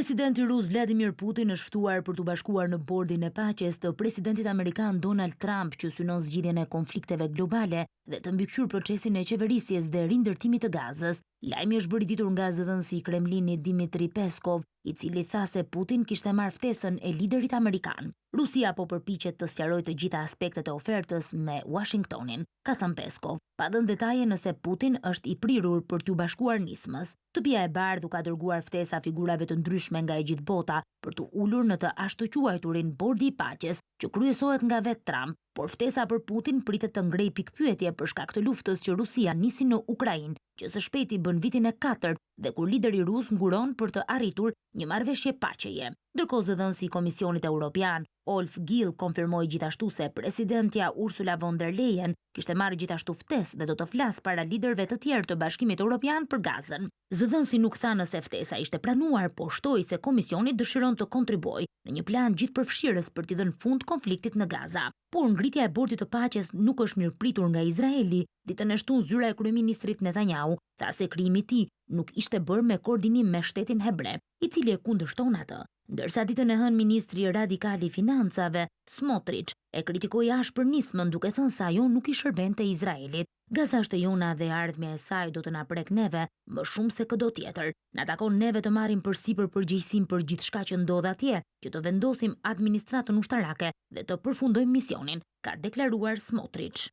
Presidenti rus Vladimir Putin është ftuar për t'u bashkuar në bordin e paqes të presidentit amerikan Donald Trump që synon zgjidhjen e konflikteve globale dhe të mbikëqyrë procesin e qeverisjes dhe rindërtimit të Gazës. Lajmi është bërë i ditur nga zëdhënësi i Kremlinit Dmitry Peskov, i cili tha se Putin kishte marrë ftesën e liderit amerikan. Rusia po përpiqet të sqarojë të gjitha aspektet e ofertës me Washingtonin, ka thënë Peskov, pa dhënë detaje nëse Putin është i prirur për t'iu bashkuar nismës. Shtëpia e Bardhë u ka dërguar ftesa figurave të ndryshme nga e gjithë bota për t'u ulur në të ashtuquajturin Bordi i Paqes, që kryesohet nga vetë Trump, por ftesa për Putin pritet të ngrejë pikëpyetje për shkak të luftës që Rusia nisi në Ukrainë, që së shpejti bën vitin e katërt dhe kur lideri rus nguron për të arritur një marrëveshje paqeje. Ndërkohë zëdhënësi i Komisionit Europian, Olaf Gill konfirmoi gjithashtu se presidentja Ursula von der Leyen kishte marrë gjithashtu ftesë dhe do të flasë para liderëve të tjerë të Bashkimit Europian për Gazën. Zëdhënësi nuk tha nëse ftesa ishte pranuar, por shtoi se komisioni dëshiron të kontribuojë në një plan gjithëpërfshirës për t'i dhënë fund konfliktit në Gaza. Por ngritja e Bordit të Paqes nuk është mirëpritur nga Izraeli. Ditën e shtunë zyra e kryeministrit Netanyahu tha se krijimi i tij nuk ishte bërë me koordinim me shtetin hebre, i cili e kundërshton atë. Ndërsa ditën e hënë ministri radikal i financave, Smotrich, e kritikoi ashpër nismën duke thënë se ajo nuk i shërbente Izraelit. Gaza është e jona dhe e ardhmja e saj do të na prek neve më shumë se këdo tjetër. Na takon neve të marrim përsipër përgjegjësinë për gjithçka që ndodh atje, që të vendosim administratën ushtarake dhe të përfundojmë misionin, ka deklaruar Smotrich.